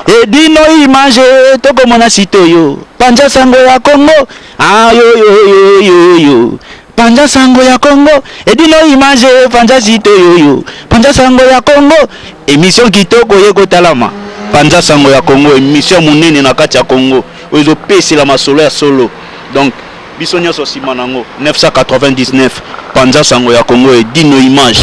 Edino image tokomona site oyo panza sango ya Congo ah yo yo yo yo yo panza sango ya Congo Edino image panza site oyo yo panza sango ya Congo emission kitoko ye kotalama panza sango ya Congo emission monene na kati ya Congo oyo ezopesela masolo ya solo donc biso nyonso nsima nango 999 panza sango ya Congo Edino image.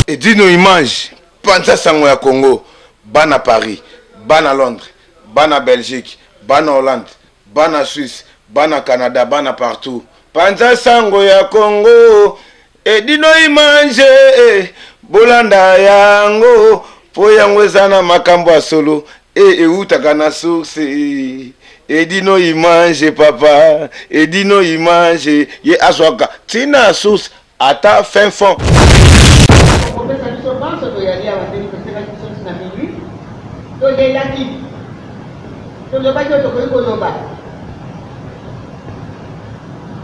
Edino image Panza sango ya Congo bana Paris, bana Londres, bana Belgique, bana Hollande, bana Suisse, bana Canada, bana partout. Panza sango ya Congo Edino image eh, bolanda yango po yango eza na makambo ya solo e ewutaka na source Edino image papa Edino image ye azwaka tina source Ata fin fond. Okopesa biso banso toyali awa ndenge tosengaki biso nyonso na minuit tolelaki tolobaki oyo tokoki koloba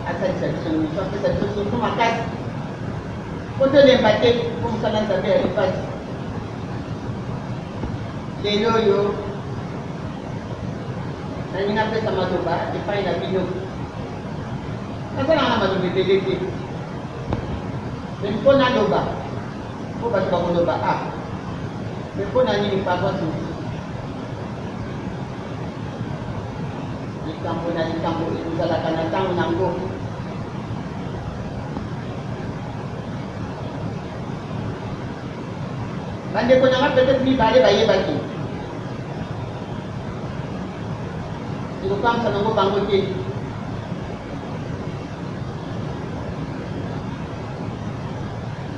asalisa biso nyonso apesa biso surtout makasi mpo tolemba te mpo mosala nzambe ya lipasi lelo oyo nalingi napesa maloba epai na bino Naza nanga na maloba ebele te mais mpo naloba mpo bato bakoloba a ah. Mais mpo na nini paroisse mosusu likambo na likambo ekozalaka na ntango na yango bandeko na nga peut-être mibale bayebaki Ekokamwisa nango bango te.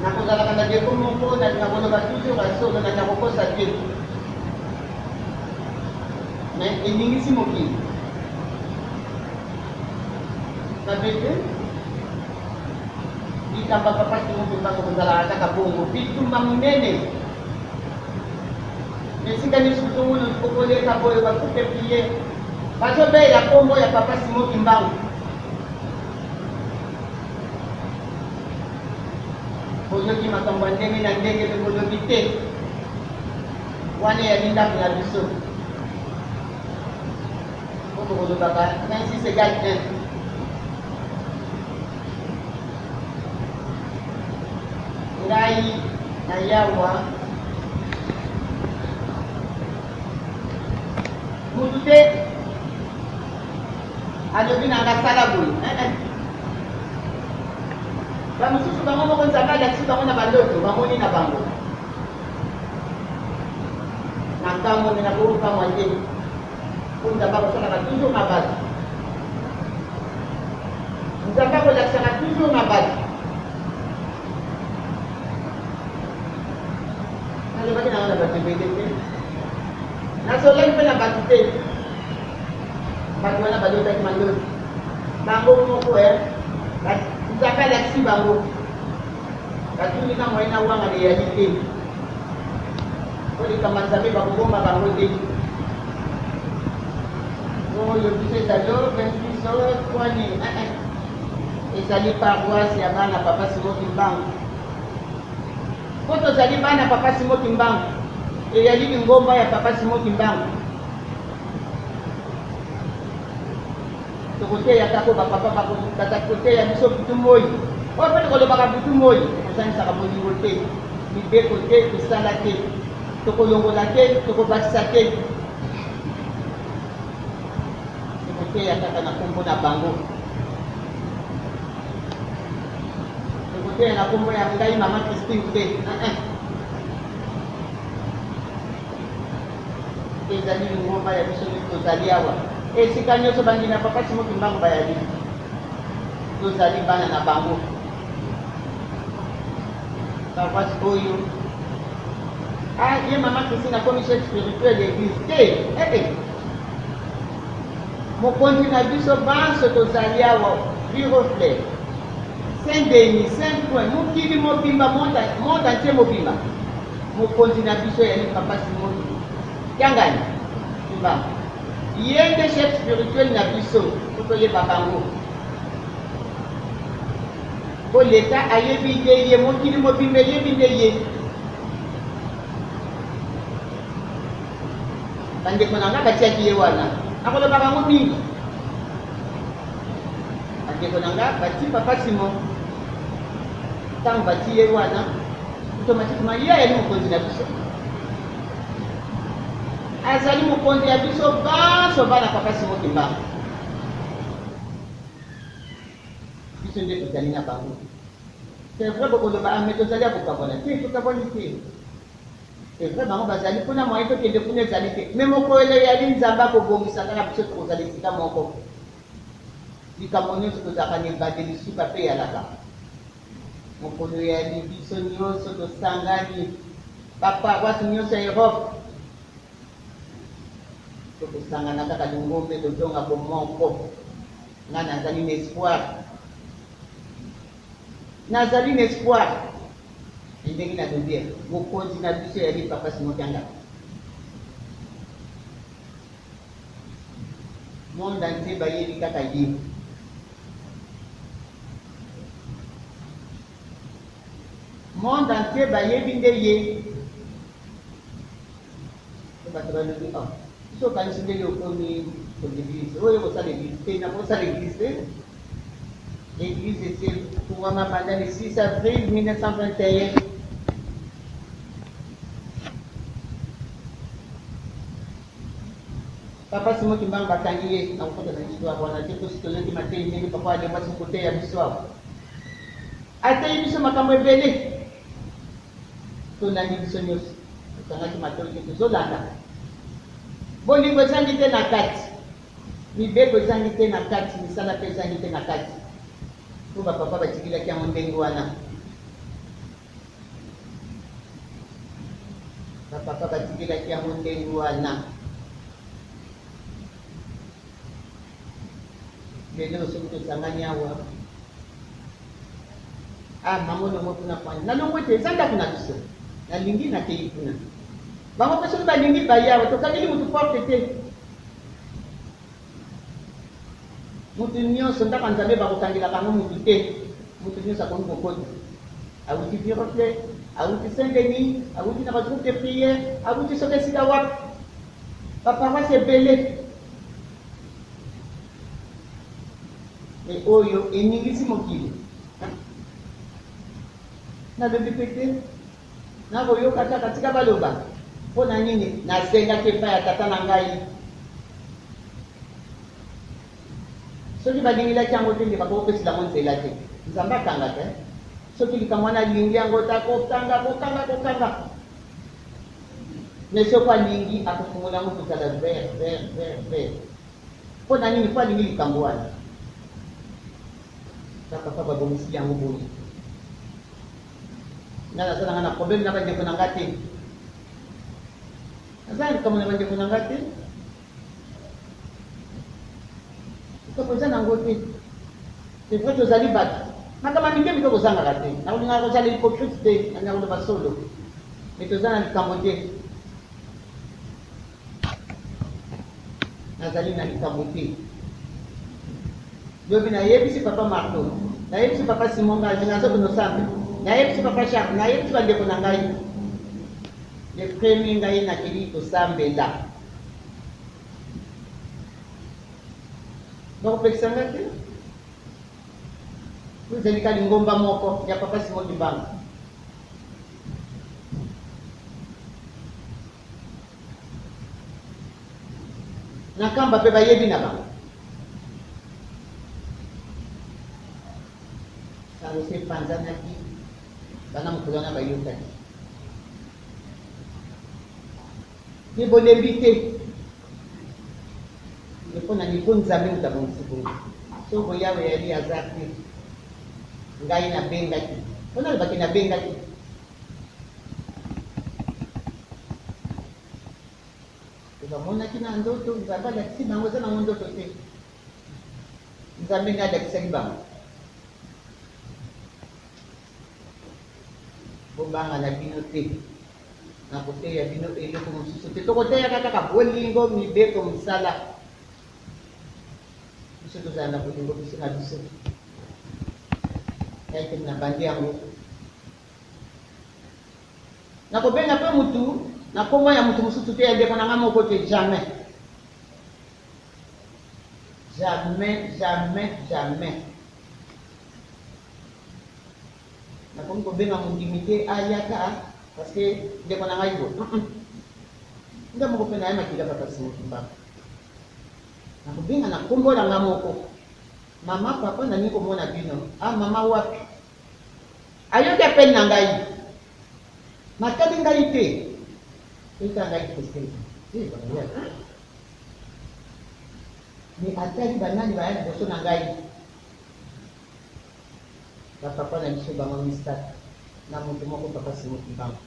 Nakozalaka na defo moko, nalinga koloba toujours ya solo, nalinga kokosa te. Mais eningisi mokili. Mabe te. Likambo ya papa Simon Kimbangu kozalaka kaka bongo. Bitumba monene. Esika nyonso ozomona okoleka boye ba groupe de prière bazobelela kombo ya papa Simon Kimbangu. Boyoki makambo ya ndenge na ndenge mpe bolobi te wana eyali ndako na biso mpo tokolobaka 26 égale 1. Ngai na yawa mutu te alobi na nga sala boye eh, eh. Bamosusu bango moko Nzambe alakisi bango na bandoto bamoni na bango na nkambo me nakokamwa te mpo Nzambe akosalaka toujours na bato. Nzambe akolakisaka toujours na bato. Nalobaki nanga na bato ebele te, nasolaki mpe na bato te. Bato wana balotaki mandoki bango moko, eh. Nzambe alakisi bango, batuni nga moyen nawangana eyali te, mpo likambo ya Nzambe bakobomba bango te. Oyo biso ezali o 26 o 3 nini eh, eh. Ezali paroisse ya bana Papa Simon Kimbangu. Mpo tozali bana Papa Simon Kimbangu, eyali lingomba ya Papa Simon Kimbangu. Tokoteya tako bapapa bazali koteya biso butu moi. Oyo mpe tokolobaka butu moi, tokozangisaka bolingo te, mibeko te, misala te, tokolongola te, tokobakisa te. Tokoteya kaka na nkombo na bango. Tokoteya na nkombo ya ngai mama Christine te. Uh -uh. Ezali lingomba ya biso nyonso tozali awa. Esika nyonso bandimi ya Papa Simon Kimbangu bayali. Tozali bana na bango. Paroisse oyo ah, ye mama Christine akomi chef spirituel ya église te. Eh, eh. Mokonzi na biso banso tozali awa Viroflay, Saint Denis, Saint Ouen, mokili mobimba, monde, monde entier mobimba. Mokonzi na biso yali Papa Simon Kiangani Kimbangu. Ye nde chef spirituel na biso, po toyeba bango. Po l'etat ayebi nde ye, mokili mobimba eyebi nde ye. Bandeko na ngai batiaki ye wana. Nakolobaka yango mingi. Bandeko na ngai bati Papa Simon. Ntango bati ye wana, automatiquement ye ayali mokonzi na biso. Azali mokonzi ya biso banso bana Papa Simon Kimbangu. Biso nde tozali na bango. C'est vrai bokoloba ah mais tozali ya kokabwana te, tokabwani te. C'est vrai bango bazali kuna moyen tokende kuna ezali te. Mais mokolo eyali Nzambe akobongisa kaka biso tokozala esika moko. Likambo nyonso tozalaka na ebandeli suka pe eyalaka. Mokolo eyali biso nyonso tosangani ba paroisse nyonso ya Europe tokosangana kaka lingomba ekozonga bomoko. Nga nazali na espoir. Nazali na espoir. Mais ndenge nalobi eh, mokonzi na biso eyali Papa Simon Kiangani. Monde entier bayebi kaka ye. Monde entier bayebi nde ye. Po bato balobi oh, biso okanisi nde yo okomi mokonzi eglise, oyo kosala eglise te, nakosala eglise te. Eglise esi efungwama banda le 6 avril 1921. Papa Simon Kimbangu bakangi ye, nakokota na histoire wana te, tosi toyoki mateyi ndenge papa Alemba asi koteya biso awa. Ateyi biso makambo ebele, tolandi biso nyonso, tokangaki matoyi te, tozolanda. Bolingo ezangi te na kati, mibeko ezangi te na kati, misala pe ezangi te na kati, po ba papa batikelaki yango ndenge wana. Ba papa batikelaki yango ndenge wana. Lelo soki tosangani awa, ah mama olongwe kuna kwani nalongwe te, eza ndako na biso, nalingi nakei kuna. Bango mpe soki balingi baye awa, tokangeli mutu porte te. Mutu nionso ndako ya Nzambe bakokangelaka yango mutu te, mutu nionso akoki kokota. Awuti Viroflay, awuti Saint Denis, awuti na ba groupe de prière, awuti soki esika wapi. Ba paroisse ebele. Mais oyo eningisi mokili. Nalobi pe te. Nakoyoka kaka tika baloba. Mpo na nini nasengaki epai ya tata na ngai? Soki balingelaki yango te nde bakopesela yango nzela te. Nzambe akangaka eh? Soki likambo wana alingi yango te akokanga, kokanga, kokanga. Mais soki alingi akofungola yango kozala vert, vert, vert, vert. Mpo na nini? Mpo alingi likambo wana. Ba papa babongisi yango boye. Nga naza na nga na problème na ba ndeko na nga te. Naza na likambo na ba ndeko na nga te. Likambo eza nango te. C'est vrai tozali bato. Makambo ya mike mike kozangaka te. Nakolingaka kozala hypocrite te, nalingaka koloba solo. Mais toza na likambo te. Nazali na likambo te. Lobi nayebisi papa Marto, nayebisi papa Simon Nganzi, nazokende osambe, nayebisi papa Charles, nayebisi bandeko na ngai. Le premier ngai nakei kosambela. Bakopekisa ngai te. Ezali ka lingomba moko ya papa Simon Kimbangu. Na kamba pe bayebi na bango. Sango se epanzanaki, bana mokolo wana bayokaki. Me bolembi te. Me mpo na nini? Mpo Nzambe moto abongisi bongo. Soko Yawe eyali hasard te. Ngai nabengaki. Mpo nalobaki nabengaki. Mpe bamonaki na ndoto, Nzambe alakisi bango, eza nango ndoto te. Nzambe nde alakisaki bango. Bobanga na bino te. Nakoteya bino eloko mosusu te. Tokoteyaka kaka bolingo, mibeko, mosala. Biso tozala na bolingo biso na biso. Ngai te nabandi yango. Nakobenga mpe mutu. Na kombo ya mutu mosusu te, ya ndeko na nga moko te, jamais. Jamais, jamais, jamais. Nakomi kobenga mondimi te ayaka parce que ndeko na ngai boye. Nga moko mpe naye makila papa Simon Kimbangu. Nakobenga na kombo na nga moko. Mama, papa, nalingi komona bino. Ah, mama wapi? Ayoki appel na ngai. Natali ngai te. Eta ngai Christine. Eh, bango. Mais atali banani baya liboso na ngai. Ba papa na biso bango misato na moto moko papa Simon Kimbangu.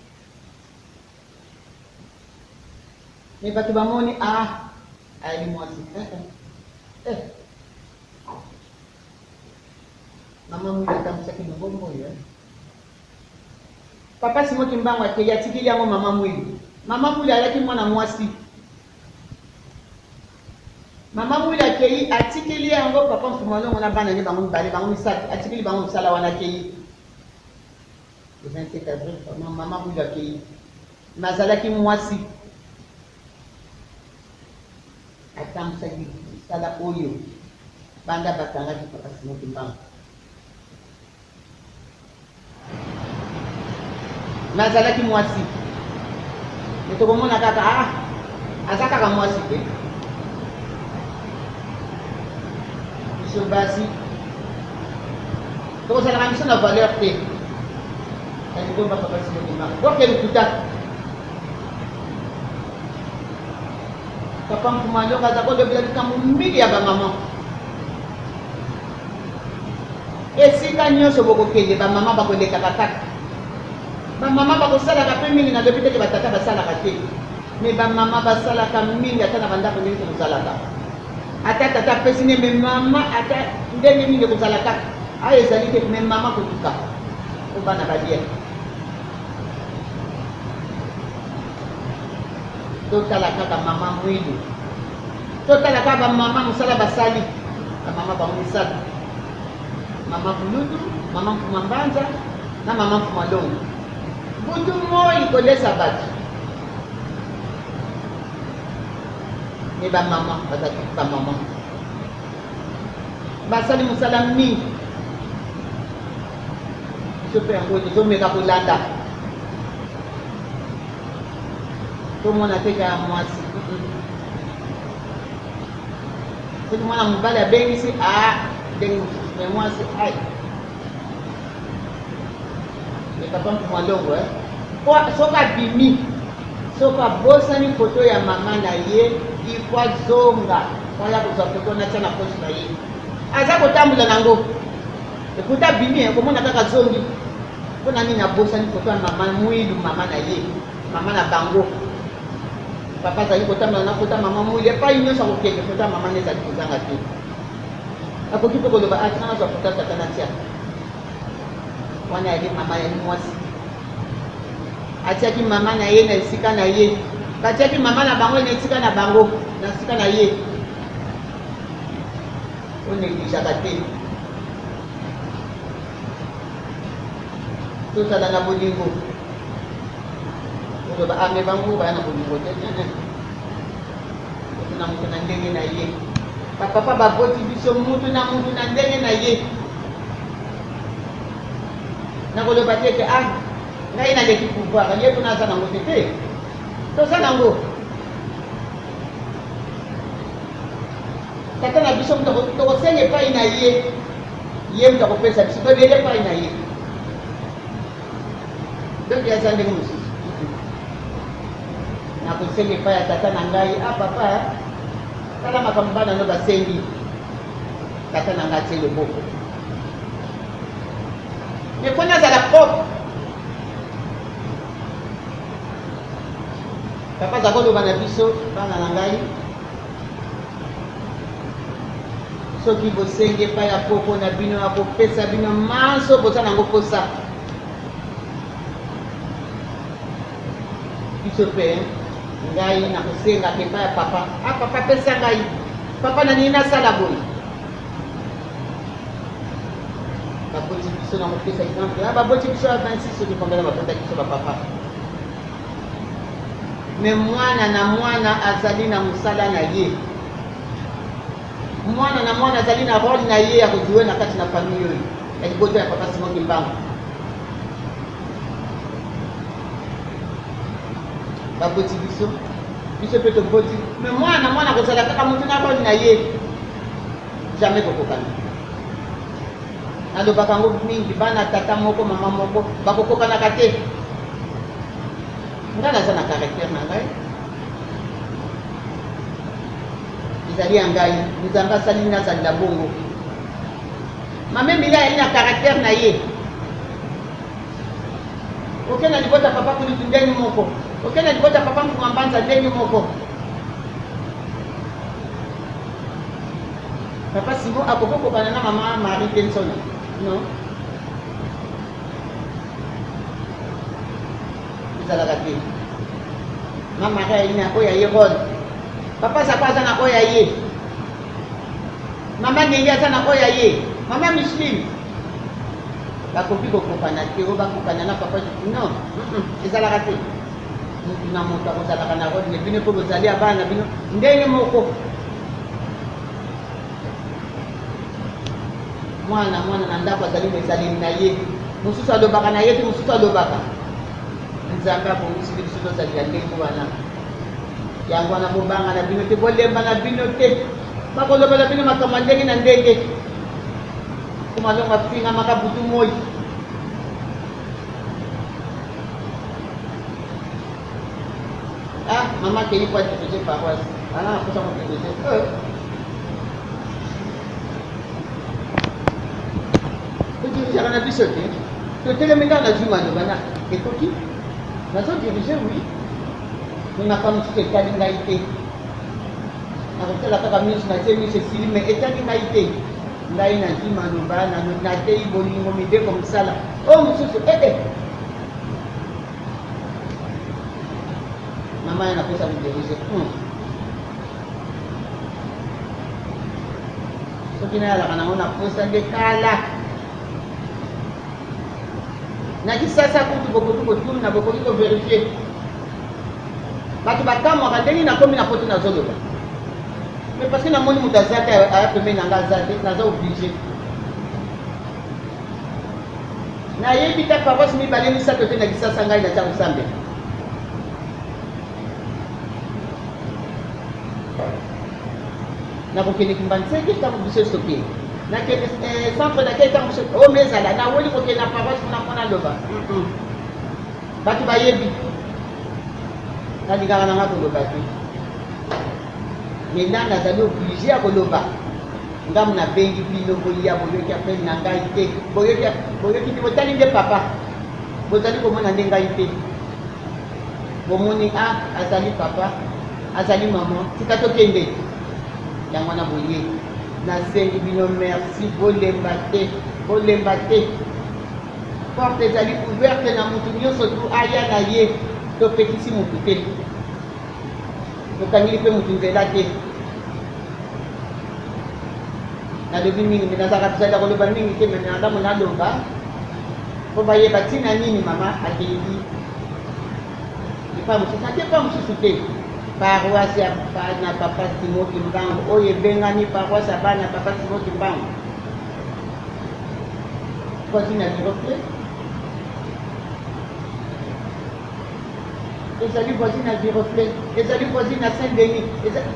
Mais bato bamoni ah ayali mwasi eh, eh. eh. Mama Mwila atambusaki lobombo oyo eh. Papa Simon Kimbangu akei atikeli yango mama Mwilu. Mama Mwilu ayaki mwana mwasi. Mama Mwilu akei atikeli yango papa Mfumu Alongo na bana ne bango mibale bango misato atikeli bango mosala wana akei. Le 27 avril mama Mwilu akei. Nazalaki mwasi. Atambusaki mosala oyo banda bakangaki papa Simon Kimbangu. Nazalaki mwasi. Mais tokomona kaka ah aza kaka mwasi te. Biso basi tokozalaka biso na valeur te. Na likomba papa Simon Kimbangu. Boke lokuta. Papa Mfuma Alonga aza kolobela likambo mingi ya bamama. Esika nyonso bokokende, bamama bakolekaka kaka. Bamama bakosalaka mpe mingi, nalobi te ke batata basalaka te, mais bamama basalaka mingi ata na bandako ndenge tokozalaka. Ata tata apesi ne, mais mama ata ndenge nini ekozala kaka. Awa ezali te, mais mama koluka mpo bana balia. Totala kaka mama Mwilu, totala kaka bamama mosala basali, bamama bango misato, mama Kulutu, mama Mfuma Mbanza na mama Mfuma Longo, butu moi kolesa bato. Me bamama bazalaki bamama basali mosala mingi. Biso mpe yango tozomeka kolanda tomona te kaka mwasi soki mwana mobali abengisi a ndenge mosusu me mwasi ai me papa mfuma longo eh? soki abimi soki abosani foto ya mama na ye ifo azonga po aya kozwa foto natya na poche na ye aza kotambola nango ekuta abimi eh, komona kaka zongi mpo na nini abosani foto ya mama mwilu mama na ye mama na bango papa azali kotambola na foto ya mama mwilu epai nyonso akokende foto ya mama nde ezali kozanga te akoki mpe koloba atika nazwa foto ya tata natia wana yali mama yali mwasi atiaki mama na ye na esika na ye batiaki mama na bango na esika na bango na esika na ye onegligeaka te tozala na bolingo oloba ame ah, bango baya na bolingo te moto na moto na ndenge na ye bapapa baboti biso mutu na mutu na ndenge na ye nakoloba te ke ah ngai naleki pouvoir ye kuna aza nango te te toza nango tata na biso tokosenga epai na ye ye moto akopesa biso toleli epai na ye donc aza ndenge mosusu nakosenga epai ya tata na ngai ah papa tala makambo bana no basengi tata na ngai atie loboko mais mpo nazala propre papa aza koloba na biso bana na ngai soki bosengi epai ya koko na bino akopesa bino manso boza nango mposa biso mpe ngai nakosengaka epai ya papa ah papa pesa ngai papa na nini nasala boye baboti biso na kopesa exemple ah baboti biso ya 26 soki combien babotaki biso bapapa. Mais mwana na mwana azali na mosala na ye. Mwana na mwana azali na role na ye ya ko jouer na kati na famille oyo ya libota ya papa Simon Kimbangu. Baboti biso, biso mpe toboti, mais mwana na mwana akozala kaka moto na role na ye, jamais kokokana. Nalobaka yango mingi, bana tata moko mama moko bakokokanaka te. Ngai naza na caractère na ngai, ezali ya ngai, Nzambe asali nazalela bongo. Mama Emilia ayali na caractère na ye. Oke na libota papa Kulutu ndenge moko, oke na libota papa Mfuma Mbanza ndenge moko. Papa Simon akoki kokokana na mama Marie te Nsona? Non. Ezalaka te. Mama Marie ayeli na oyo ya ye role. Papa Zako aza na oyo ya ye. Mama Nelly aza na oyo ya ye. Mama Micheline. Bakoki kokokana te, oyo bakokana na papa non, ezalaka te. Mutu na moto akozalaka na role, mais bino mpe bozali ya bana na bino ndenge moko. Mwana mwana na ndako azali na ezaleli na ye, mosusu alobaka na ye te, mosusu alobaka. Nzambe abongisili biso tozalela ndenge wana. Yango wana bobanga na bino te, bolemba na bino te, bakolobela bino makambo ya ndenge na ndenge. Kumalongo afingamaka butu moi. Ah, mama akei po adirige paroisse. Ana na posa kodirige. Euh. Todirigeaka na biso te. Totelemi kaka nazwi maloba na ekoki. Nazodirige oui. Mais makambo mosusu etali ngai te. Nakotala kaka miso, natie miso esili, mais etali ngai te. Ngai nazwi maloba, nateyi bolingo, mibeko, mosala. Oyo mosusu, eh eh. Mama ya nakosa kodirige. Soki nayalaka nango na posa nde kala. Na Kisasa kutu bokoki kotuna, bokoki koverifie. Bato bakamwaka ndenge nakomi na poto nazoloba. Mais parce que namoni moto aza te, aya pembeni na nga aza te, naza oblige. Nayebi ta paroisse mibale misato te na Kisasa ngai naza kosambela. Nakokende Kimbanseke ntango biso nyonso tokende. Nakende eh, centre d'accueil ntango biso oyo oh, mezala naweli kokende na paroisse kuna mpo naloba. Bato bayebi nalingaka na ngai koloba te. Maintenant nazali oblige ya koloba. Ngamu nabengi bino boya boyoki appel na ngai te. Boyoki boyoki te botali nde papa. Bozali komona nde ngai te. Bomoni ah azali papa, azali maman, tika tokende. Yango wana boye. Nasengi bino merci bolemba te, bolemba te. Porte ezali ouverte na mutu nionso tu aya na ye, topekisi mutu te. Tokangeli pe mutu nzela te. Nalobi mingi mais nazalaka bizali ya koloba mingi te mais malamu naloba po bayeba tina nini mama akeyi epai mosusu ake epai mosusu te. Paroisse ya bana papa Simon Kimbangu oyo ebengami paroisse ya bana papa Simon Kimbangu voisine ya Viroflay ezali voisine ya Viroflay ezali voisine ya Saint Denis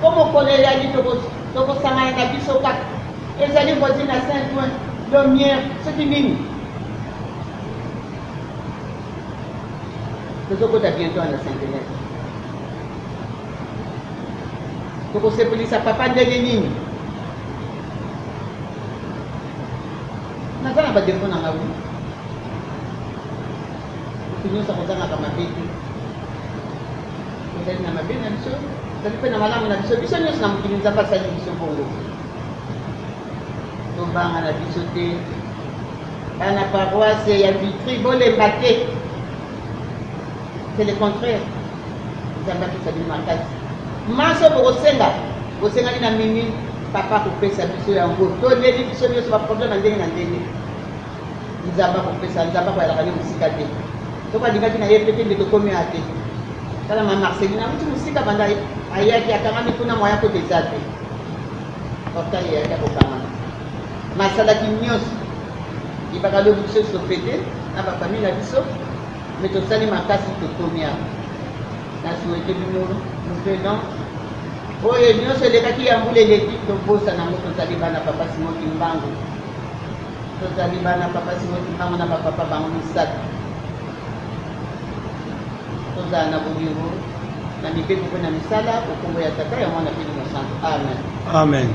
po mokolo eyali tokosangana na biso kaka ezali voisine ya Saint Ouen Lomière soki nini tozokota bientôt na centenaire tokosepelisa papa ndenge nini naza na badefo na ngai Moto nyonso akozangaka mabe te. Tozali na mabe na biso, tozali mpe na malamu na biso. Biso nyonso na mokili Nzambe asali biso bongo. Tobanga na biso te. Bana paroisse ya Vitry bolemba te. C'est le contraire. Nzambe apesa bino makasi. Manso bokosenga, bosengani na minuit, papa akopesa biso yango. Toleli biso nyonso ba problème ya ndenge na ndenge. Nzambe akopesa, Nzambe akoyalaka ne mosika te. Soki alingaki na ye pe te nde tokomi awa te. Tala ma Marceline awuti mosika banda ayaki akangami kuna moyen akota eza te. Portail eyaki akokangama. Ma asalaki nyonso. Ibaka lobi biso sofete na ba famille na biso mais tosali makasi tokomi awa. Na souhaite bino nouvel an oyo nyonso elekaki ya mbula eleki tobosana yango tozali bana papa Simon Kimbangu. Tozali bana papa Simon Kimbangu na ba papa bango misato. Tozala na bolingo na mibeko mpe na misala o kombo ya Tata, ya Mwana mpe Elimo Santu. Amen. Amen.